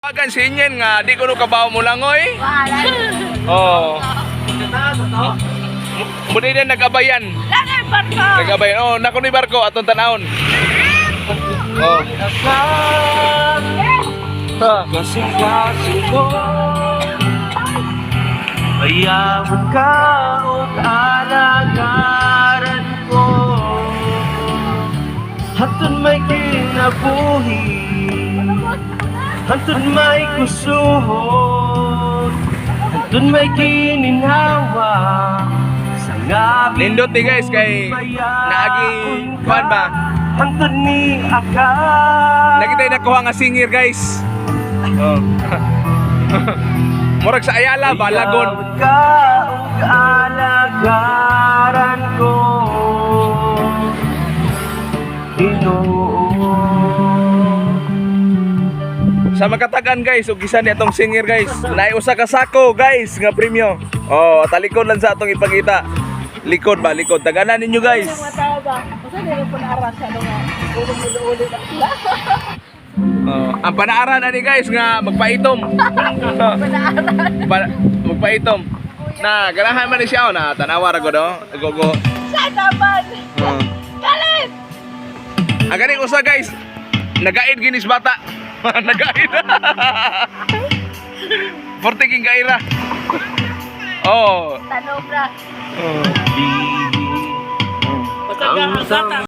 Tawagan si Inyen nga di ko no kabaw mo langoy. Wala. Oh. Muna din nag-abayan. Langoy barko. Nag-abayan. Oh, nako ni barko atong tanawon. Oh. Ha. Kasing-kasing ko, Bayawon ka og alagaran ko, Hantod may kinabuhi, Hantod may kusuhon, Hantod may gininhawa. Sa ngabi Nindot ni guys kay naagi kuan ba? Hantod ni akal. Lagi tayo nakuha nga singer, guys. Oh. Murag sa Ayala ba Lagon. Iyawod ka ug alagaran ko, Ginoo. Sa makatagan guys, ug gisan ni atong singer guys. Naay usa ka sako guys nga premyo. Oh, talikod lang sa atong ipakita. Likod ba, likod. Taganan ninyo guys. Mga tao ba? Usa na yung panaran sa ano nga. Ulo-ulo na sila. Oh, ang panaaran ani guys nga magpaitom. Panaaran. Magpaitom. Na ganahan man ni siya oh, na tanawa ra gud oh. Go go. Sa naman. Oh. Kalit! Ang ganing usa guys, nagaid ginis bata. Nagaid. Forte king gaira. Oh. Tanong ra. Oh. Ang